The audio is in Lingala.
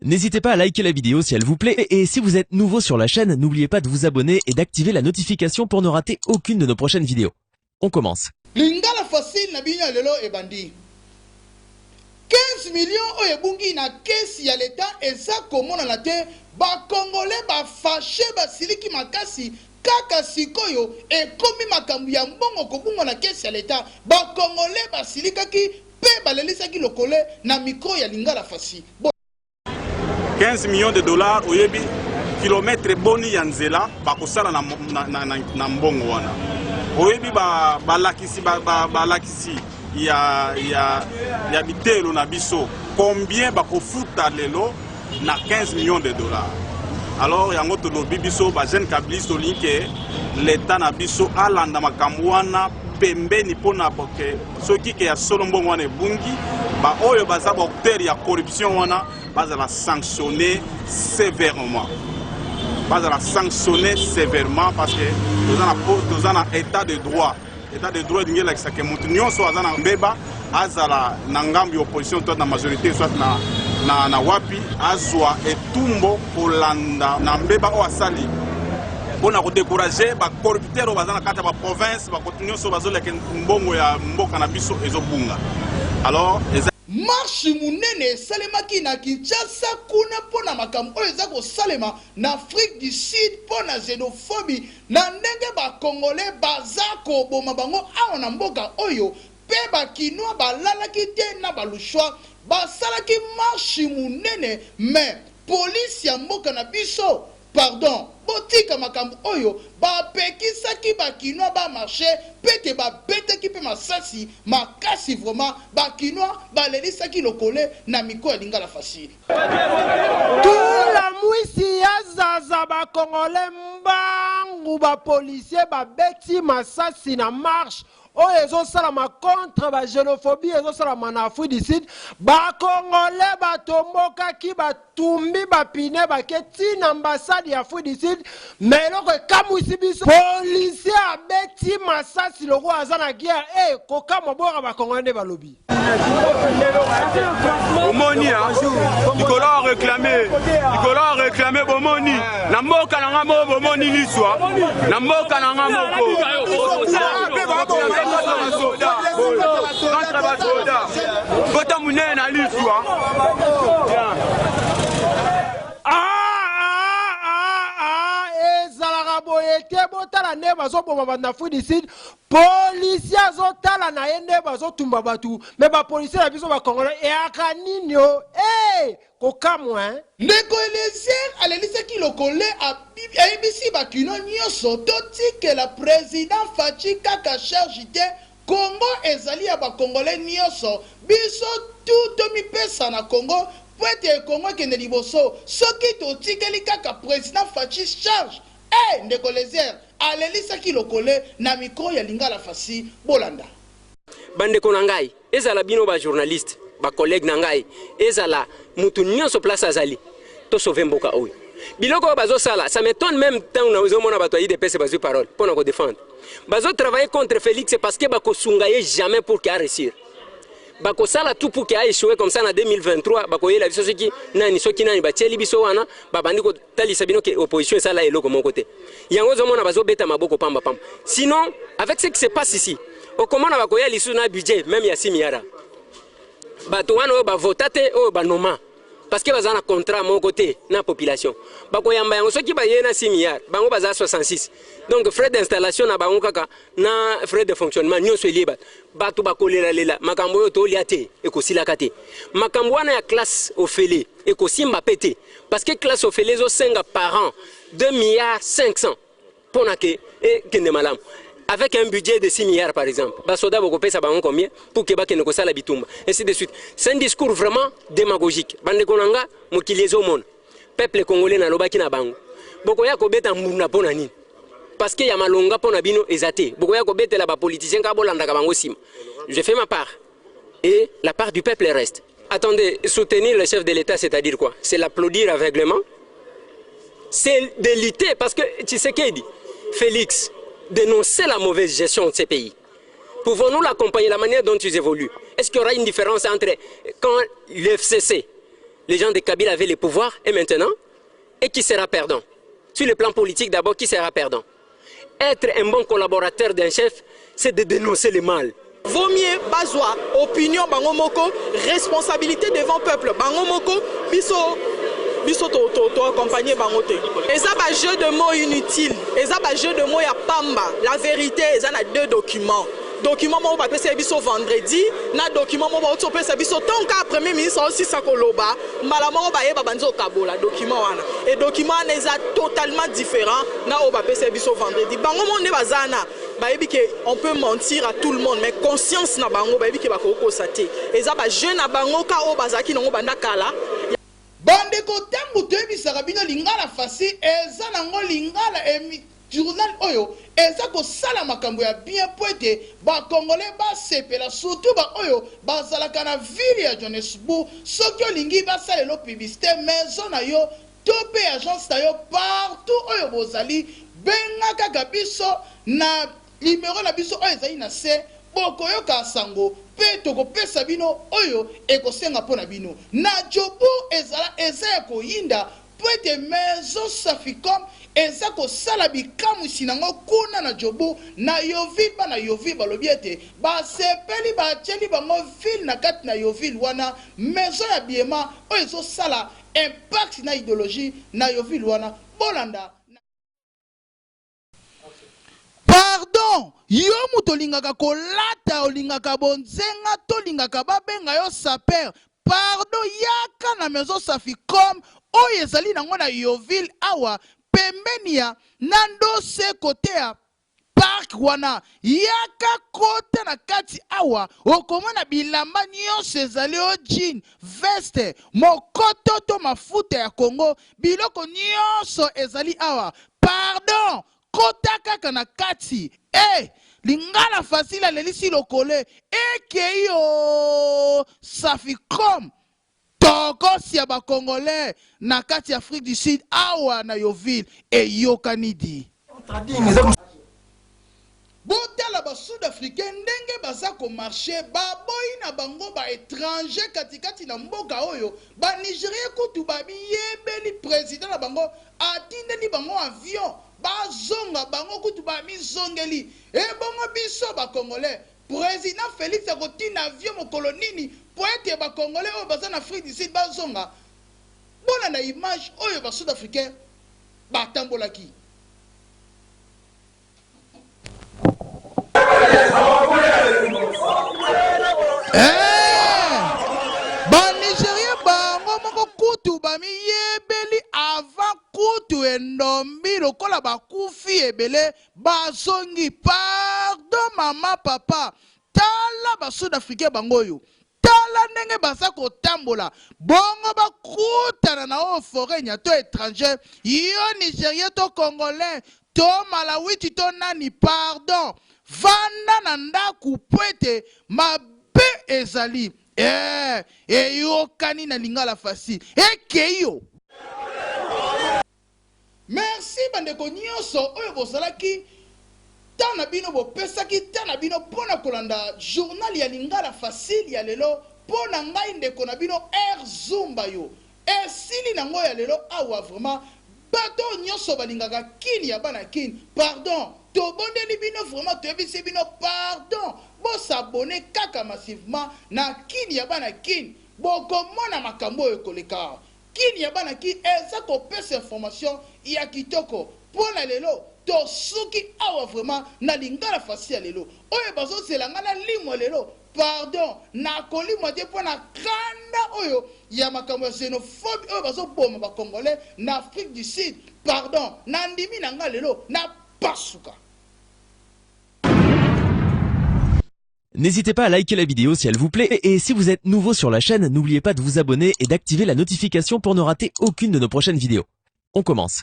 N'hésitez pas à liker la vidéo si elle vous plaît et si vous êtes nouveau sur la chaîne, n'oubliez pas de vous abonner et d'activer la notification pour ne rater aucune de nos prochaines vidéos. On commence. Lingala facile na bino ya lelo ebandi. 15 millions oyo ebungi na kesi ya leta eza komonana te, ba congolais ba fache basiliki makasi kaka sikoyo ekomi makambo ya mbongo kobunga na kesi ya leta, ba congolais basilikaki pe balelisaki lokole na micro ya Lingala Facile. 15 millions de dollars oyebi kilomètre boni ya nzela bakosala na, na, na, na, na mbongo wana oyebi balakisi ba, ba, balakisi ya, ya, ya bitelo na biso combien bakofuta lelo na 15 millions de dollars. Alors yango tolobi biso bajeune kabiliste tolingi ke leta na biso alanda makambo wana pembeni mpona ke soki ke ya solo mbongo wana ebungi, baoyo baza baauteur ya corruption wana bazala sanctionné sévèrement, bazala sanctionné sévèrement, parce que toza na état de droit. État de droit elingi elakisa ke motu nyonso aza na mbeba, azala na ngambo ya opposition soit na majorité soit na wapi, azwa etumbo kolanda na mbeba oyo asali, mpona kodécourager bacorrupteur oyo baza na kati ya baprovince, bakoto nyonso bazoleka mbongo ya mboka na biso ezobunga. Alors eza Marche monene esalemaki na Kinshasa kuna mpo na makambo oyo eza kosalema na Afrique du Sud mpo na xénophobie, na ndenge bakongole baza koboma bango awa na mboka oyo. Mpe bakinois balalaki te na balushois, basalaki marche monene, mais polisi ya mboka na biso, pardon, botika makambo oyo. Bapekisaki bakinois bamarche mpe te, babetaki mpe masasi makasi. Vraiment, bakinois balelisaki lokole na micro ya Lingala Facile. Tula mwisi ya zaza, bakongole mbangu, bapolisier babeti masasi na marche oyo ezosalama contre baxénophobie ezosalama na Afrique du Sud. Bakongole batombokaki, batumbi bapneus, bake ntina ambassade ya Afrique du Sud. Mais eloko ekamwisi biso, policier abeti masasi lokola aza na guerre. E kokamwa boyoka bakongole nde balobi. Omoni likolo aréclame, likolo aréclame. Bomoni na mboka na nga moko, bomoni liswa na mboka na nga moko contre basoda, kota monene na liswa. Ah, ah, ah, ezalaka boye te. Botala nde bazoboma bato na Afrique du Sud, policier azotala na ye nde bazotumba bato. Mais bapolisier na biso bakongolais eyaka nini o e kokamwa, hein? Ndeko Eliezer alelisaki lokole, ayebisi bakino nyonso totikela président Fatshi kaka charge te. Kongo ezali ya bakongole nyonso, biso tu tomipesa na Kongo po ete Kongo ekende liboso. Soki totikeli kaka président Fatshi charge e, ndeko Eliezer alelisaki lokole na micro ya Lingala Facile, bolanda. Bandeko na ngai, ezala bino bajournaliste, bacollègue na ngai, ezala mutu nyonso place azali, tosauve mboka oyo. Biloko oyo bazosala, ça m'étonne même ntango nazomona bato ya UDPS bazwi parole mpo na kodéfendre. Bazotravailler contre Félix parce que bakosunga ye jamais pour ke aréussir. Bakosala tout pour ke aéchouer. Comme ça na 2023 bakoyela biso soki nani, soki nani batieli biso wana, babandi kotalisa bino ke opposition esala eloko moko te. Yango ozomona bazobeta maboko pamba pamba. Sinon, avec ce qui se passe ici, okomona bakoya lisusu na budget même ya 6 milliards. Bato wana oyo bavota te, oyo banoma parce que baza na contrat moko te na population, bakoyamba yango. Soki baye na 6 milliards, bango baza 66, donc frais d'installation na bango kaka na frais de fonctionnement nyonso elie bato. Bato bakolelalela makambo oyo tolia te, ekosilaka te. Makambo wana ya classe ofele ekosimba mpe te, parce que classe ofele ezosenga par an 2 milliards 500 mpona ke ekende malamu. Avec un budget de 6 milliards par exemple, basoda bokopesa bango combien pour ke bakende kosala bitumba, ainsi de suite? C'est un discours vraiment démagogique. Bandeko na nga, mokili ezomona. Peuple congolais, nalobaki na bango, bokoya kobeta mbunda mpo na nini? Parce que ya malonga mpo na bino eza te. Bokoya kobetela bapoliticien kaka, bolandaka bango nsima. Je fais ma part et la part du peuple reste. Attendez, soutenir le chef de l'État, c'est-à-dire quoi? C'est l'applaudir aveuglément? C'est de lutter, parce que Tshisekedi, Félix, dénonçait la mauvaise gestion de ces pays. Pouvons-nous l'accompagner, la manière dont ils évoluent? Est-ce qu'il y aura une différence entre quand l'FCC Les gens de Kabila avaient le pouvoir et maintenant, et qui sera perdant? Sur le plan politique d'abord, qui sera perdant? Être un bon collaborateur d'un chef, c'est de dénoncer le mal. Vaut mieux bazwa opinion bango moko, responsabilité devant peuple bango moko, biso biso to to to accompagner bango te. Eza ba jeu de mots inutile, eza ba jeu de mots ya pamba. La vérité eza na deux documents. Document moko bapesa biso vendredi na document moko bauti kopesa biso ntango kaka premier ministre aosisa koloba, mbala moko bayeba banzi kokabola document wana. E document wana eza totalement différent na oyo bapesa biso vendredi. Bango moko nde baza na bayebi ke on peut mentir à tout le monde, mais conscience na bango bayebi ke bakokosa te. Eza ba jeu na bango ka oyo bazalaki nango banda kala. Bandeko, ntango toyebisaka bino Lingala Facile, eza nango lingala emi journal oyo eza kosala makambo ya bien mpo ete Bacongolais basepela, surtout baoyo bazalaka na ville ya Johannesburg. Soki olingi basalela publicité maison na yo to mpe agence na yo partout oyo bozali, benga kaka biso na numero na biso oyo ezali na se. Bokoyoka sango mpe tokopesa bino oyo ekosenga mpo na bino. Na Joburg ezala eza ya koyinda mpo ete maison Saficom eza kosala bikamwisi nango kuna na Joburg, na Yeoville. Bana Yeoville balobi ete basepeli, batieli bango ville na kati na Yeoville wana maison ya biema oyo ezosala impact na idéologie na Yeoville wana. Bolanda. Pardon, yo moto olingaka kolata, olingaka bonzenga to olingaka babenga yo sapeur, pardon, yaka na maison Saficom oyo ezali nango na Yeoville awa pembeni ya na ndose kote ya park wana. Yaka, kota na kati awa, okomona bilamba nyonso ezali o jean, veste, mokoto to mafuta ya Kongo. Biloko nyonso ezali awa. Pardon, kota kaka na kati. E Lingala Facile alelisi lokole ekei o Saficom tokosi ya Bacongolais na kati ya Afrique du Sud awa na Yeoville. Eyokani di. Botala Basud-Africain ndenge baza komarcher, baboyi na bango baétranger katikati na mboka oyo. Banigérien kutu babiyebeli, président na bango atindeli bango avion bazonga, bango kutu bamizongeli. Ebongo biso Bacongolais, président Félix akotinda avion mokolo nini po ete Bacongolais oyo baza na Afrique du Sud bazonga? Bona na image oyo Basud-Africain batambolaki. Eh! Banigérien bango moko kutu bamiyebeli avant kutu endombi lokola bakufi ebele bazongi. Pardon, mama, papa, tala Basud-Africain bango oyo, tala ndenge baza kotambola. Bongo bakutana na oyo foreigner to étranger, yo Nigérien to Congolais to Malawiti to nani, pardon, vanda na ndako po ete mabe ezali. Eyokani na Lingala Facile ekei yo. Merci bandeko nyonso oyo bozalaki ta na bino, bopesaki ta na bino mpo na kolanda journal ya Lingala Facile ya lelo. Mpo na ngai ndeko na bino R Zumba yo, esili nango ya lelo awa. Vraiment, bato oyo nyonso balingaka Kini ya bana Kini, pardon, tobondeli bino vraiment, toyebisi bino pardon, bos'abonner kaka massivement na Kini ya bana Kini. Bokomona makambo oyo ekoleka. Kini ya bana Kini eza kopesa information ya kitoko. Mpo na lelo tosuki awa vraiment na Lingala Facile ya lelo. Oyo bazozela nga na limwa lelo, pardon, nakolimwa te mpo na kanda oyo ya makambo ya xénophobie oyo bazoboma Bacongolais na Afrique du Sud. Pardon, nandimi na nga lelo na pasuka. N'hésitez pas à liker la vidéo si elle vous plaît et si vous êtes nouveau sur la chaîne, n'oubliez pas de vous abonner et d'activer la notification pour ne rater aucune de nos prochaines vidéos. On commence.